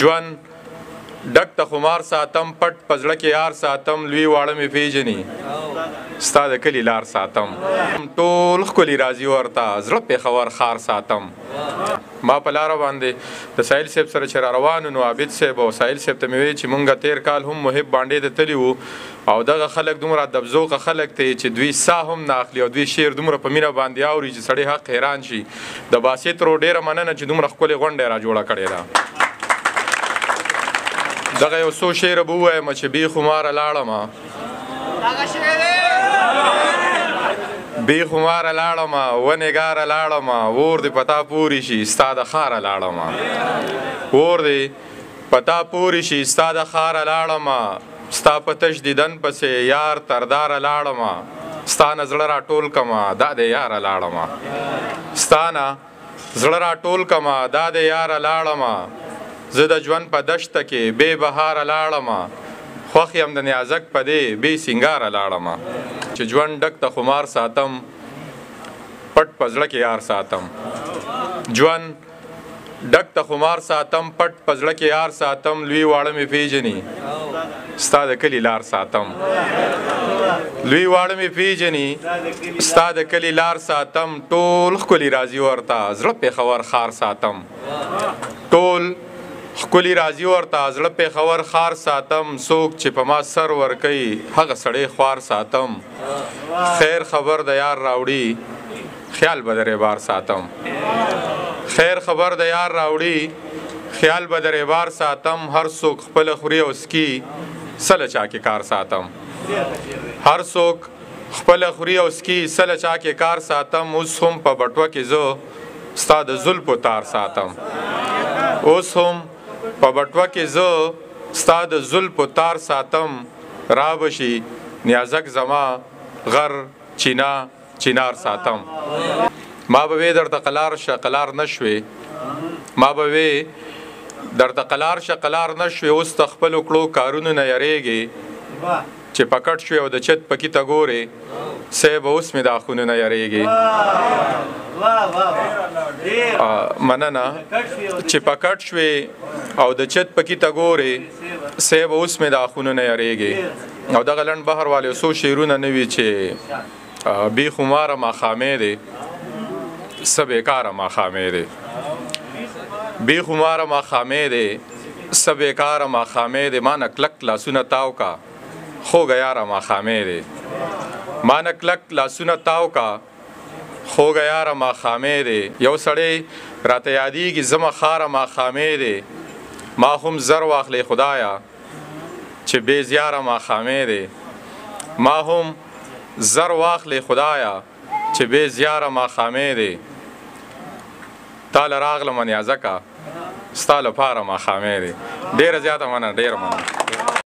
ژوند ډک ته خمار ساتم، پټ په زړه کې یار ساتم، لوی واړه مې پیژني ستا د کلي لار ساتم، ټول ښکلي راځي ورته زړه پېښور ښار ساتم. ما په لاره باندې د ساحل صاحب سره چې را روان نو عابد صاحب او ساحل صاحب ته مې ویل چې مونږ تېر کال هم محب بانډې ته تللي وو او دغه خلک دومره ادبذوقه خلک دی چې دوی ساه هم نه اخلي او دوی شعر دومره په مینه باندې اوري چې سړی حق حیران شي. د باسط ورور ډېره مننه چې دومره ښکلې غونډه یې را جوړه کړې ده. دغه یو څو شعره به ووایم چې بې خماره لاړم، بې خماره لاړم، ونګاره لاړم، ور دې پتا پورې شي ستا د ښاره لاړم، ور دې پتا پورې شي ستا د ښاره لاړم، ستا په تش دیدن پسې یار تر داره لاړم، ستا نه زړه راټول کمه دا د یاره لاړم، ستا نه زړه راټول کمه دا د یاره لاړم، زه د ژوند په دشته کې بې بهاره لاړم، خوښ یم د نیازک په دې بې سینګاره لاړم، چې ژوند ډک د خمار ساتم، پټ په زړه کې یار ساتم، ژوند ډک د خمار ساتم، پټ په زړه کې یار ساتم، لوی واړه مې پیژني ستا د کلي لار ساتم، لوی واړه مې پیژني ستا د کلي لار ساتم، ټول ښکلي راځي ورته زړه پېښور ښار ساتم، ټول ښکلي راځي ورته زړه پېښور ښار ساتم، څوک چې په ما سر ورکوي هغه سړی خوار ساتم، خیر خبر د یار راوړي خیال به د ریبار ساتم، خیر خبر د یار راوړي خیال به د ریبار ساتم، هر څوک خپله خوري او څکي څه له چا کې کار ساتم، هر څوک خپله خوري او څکي څه له چا کې کار ساتم، اوس هم په بټوه کې زه ستا د زلفو تار ساتم، اوس هم په بټوه کې زه ستا د زلفو تار ساتم، را به شي نیازک زما غر چینا چینار ساتم. ما به وې درته قلار شه قلار نه شوې، ما به وې درته قلار شه قلار نه شوې، اوس ته خپلو کړو کارونو نه یریږې، چې پکټ شوې او د چت پکې ته ګورې، صاحب اوس مې د اخونو نه یریږې. مننه. چې پکټ شوې او د چت پکې ته ګورې، صاحب اوس مې د اخونو نه یریږې. او دغه لنډ بهر والے څو شعرونه نه وي چې بې خماره ماښامې دی، څه بېکاره ماښامې دی، بې خماره ماښامې دی، څه بېکاره ماښامې دی، ما نه کلک لاسونه تاو کا خوږه یاره ماښامې دی، ما نه کلک لاسونه تاو کا خوږه یاره ماښامې دی. یو سړی راته یادېږي زما ښاره ماښامې دی، ما هم زر واخلې خدایه چې بې زیاره ماښامې دی، ما هم زر واخلې خدایه چې بې زیاره ماښامې دی، تا له راغلمه نیازکه ستا لپاره ماښامې دی. ډېره زیاته مننه، ډېره مننه.